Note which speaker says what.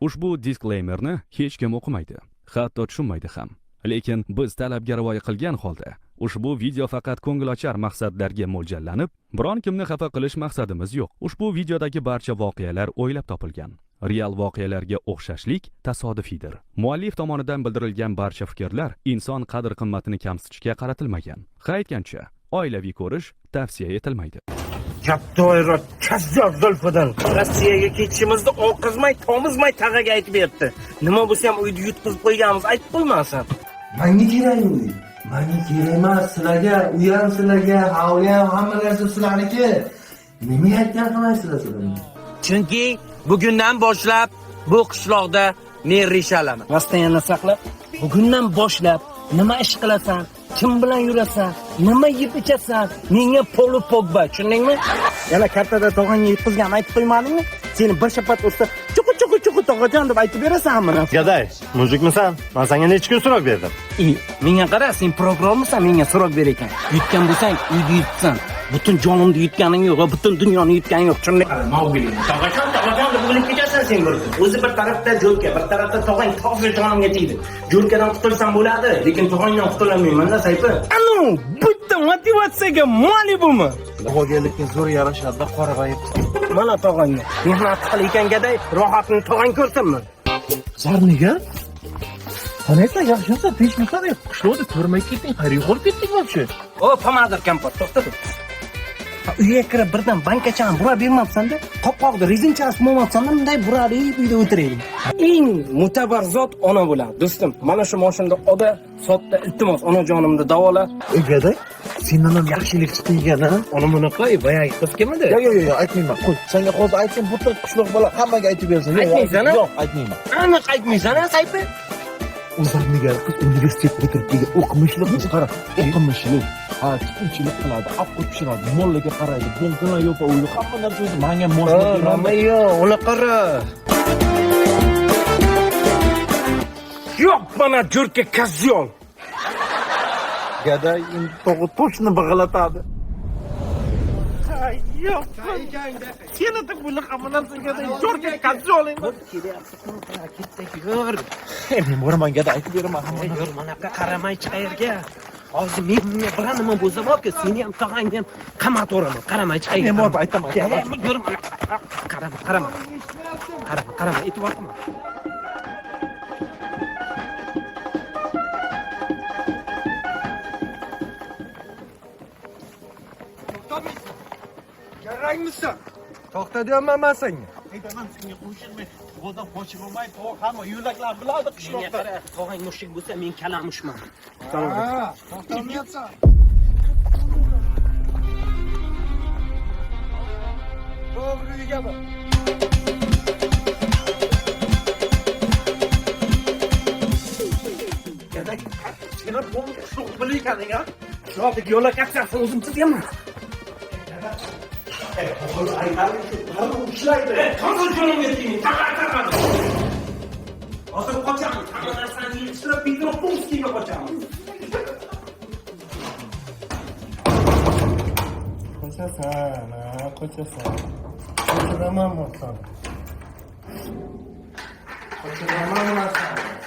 Speaker 1: Ushbu diskleymerni hech kim o'qimaydi, hatto tushunmaydi ham. Lekin biz talabga rioya qilgan holda ushbu video faqat ko'ngilochar maqsadlarga mo'ljallanib, biron kimni xafa qilish maqsadimiz yo'q. Ushbu videodagi barcha voqealar o'ylab topilgan. Real voqealarga o'xshashlik tasodifiydir. Muallif tomonidan bildirilgan barcha fikrlar inson qadr-qimmatini kamsitishga qaratilmagan. Har aytgancha, oilaviy ko'rish tavsiya etilmaydi.
Speaker 2: Gapdoira kazzor zulfidan Rossiyaga ketishimizni oqizmay, tomizmay tag'aga aytib berdi. Nima bo'lsa ham uyni yutqizib qo'yganimiz aytib qo'ymasin.
Speaker 3: Manga kerak uy. Manga kerak emas, sizlarga, uy ham sizlarga, hovli ham, hamma narsa sizlarniki. Nimaga aytgan qilmaysizlar sizlar?
Speaker 2: Chunki bugundan boshlab bu qishloqda men rishalaman. Rastalyanni saqlab, bugundan boshlab nima ish qilasan, kim bilan yurasan, nima yeb ichasan, menga Polu Pogba, tushundingmi? Yana kartada tog'angga yutqizgan aytib qo'ymadingmi? Seni bir shapat ursa, chuqu chuqu chuqu tog'ajon deb aytib berasanmi?
Speaker 4: Gaday, mujikmisan? Men senga necha kun so'roq berdim?
Speaker 2: Menga qara, sen prokurormisan, menga so'roq ber ekan. Yutgan bo'lsang, uyni yutsan. Butun jonimni yutganing yo'q, butun dunyoni yutganing yo'q, tushunding? Mavguli. Tog'ajon, tog'ajon deb o'lib ketasan sen bir kun. O'zi bir tarafda jo'rka, bir tarafda tog'ang tofi jonimga tegdi. Jo'rkadan qutulsam bo'ladi, lekin tog'angdan qutulolmayman-da, Sayfi. Anu, bitta motivatsiyaga Malibumi.
Speaker 3: Tog'aga zo'r yarashadi, qorag'ayib.
Speaker 2: Mana tog'angga. Mehnat qil ekan gaday, rohatini tog'ang ko'rsinmi?
Speaker 5: Zarnigar? Qanaysan, yaxshimisan, tinchmisan? Qishloqda ko'rmay ketding, qayerga yo'qolib ketding вообще?
Speaker 2: O, pomidor kompot, to'xta tur. Uyga kirib birdan bankachani burab bermabsan-da, qopqoqni rezinchasi bo'lmabsan-da, bunday buralib uyda o'tiraylik. Eng mutabar zot ona bo'ladi, do'stim. Mana shu moshinda oda sotda, iltimos, onajonimni davola.
Speaker 5: Ey gaday, sendan ham yaxshilik chiqdi ekan, ha?
Speaker 2: Ona bunaqa, boyagi qiz kim edi?
Speaker 5: Yo'q, yo'q, yo'q, aytmayman. Qo'y, senga hozir aytsam, butun qishloq bola hammaga aytib bersin. Yo'q,
Speaker 2: Aytmaysan, a?
Speaker 5: Yo'q, aytmayman.
Speaker 2: Aniq aytmaysan, a, Sayfi?
Speaker 5: U Zarnigar qiz universitet bitirib kelgan, o'qimishli qiz, qara, o'qimishli. Ha, tikuvchilik qiladi, ovqat pishiradi, mollarga qaraydi, bonkalar yopa uyda, hamma narsa o'zi menga mos.
Speaker 2: Yo'q, uni qara. Yo'q, mana jo'rka kazyol.
Speaker 5: Gaday, endi tog'a to'shni big'latadi. Yo'q, seni deb o'ylab hamma narsa gaday, jo'rka kazyol endi.
Speaker 2: Ketsak yur.
Speaker 5: Men boraman gaday, aytib beraman hamma
Speaker 2: Yur, manaqa qaramay qayerga. Hozir men bunga bilan nima bo'lsa borku, seni ham tog'angni ham qamataveraman. Qaramay chiqayga.
Speaker 5: Men borib aytaman.
Speaker 2: Yur, mana. Qarama, qarama. Qarama, qarama, e'tibor qilma.
Speaker 3: Garangmisan? To'xta deyapman men senga.
Speaker 5: Aytaman senga qo'shilmay, tog'adan qochib bo'lmaydi, tog'a hamma yo'laklar biladi
Speaker 2: Menga
Speaker 5: qishloqda.
Speaker 2: qara, tog'ang mushuk bo'lsa, men kalamushman.
Speaker 3: Ha, to'xtamayapsan. To'g'ri uyga bor.
Speaker 5: Gaday, seni bu qishloq bilar ha?
Speaker 2: Qishloqdagi yo'lak aksasini o'zim chizganman.
Speaker 5: Ushlaydi.
Speaker 2: Toza jonimga teging, tag'a tag'a. Hozir qochamiz, hamma narsani yig'ishtirib, Petropolskiyga qochamiz.
Speaker 3: Qochasan, ha, qochasan. Qochiraman man seni. Qochiraman man seni.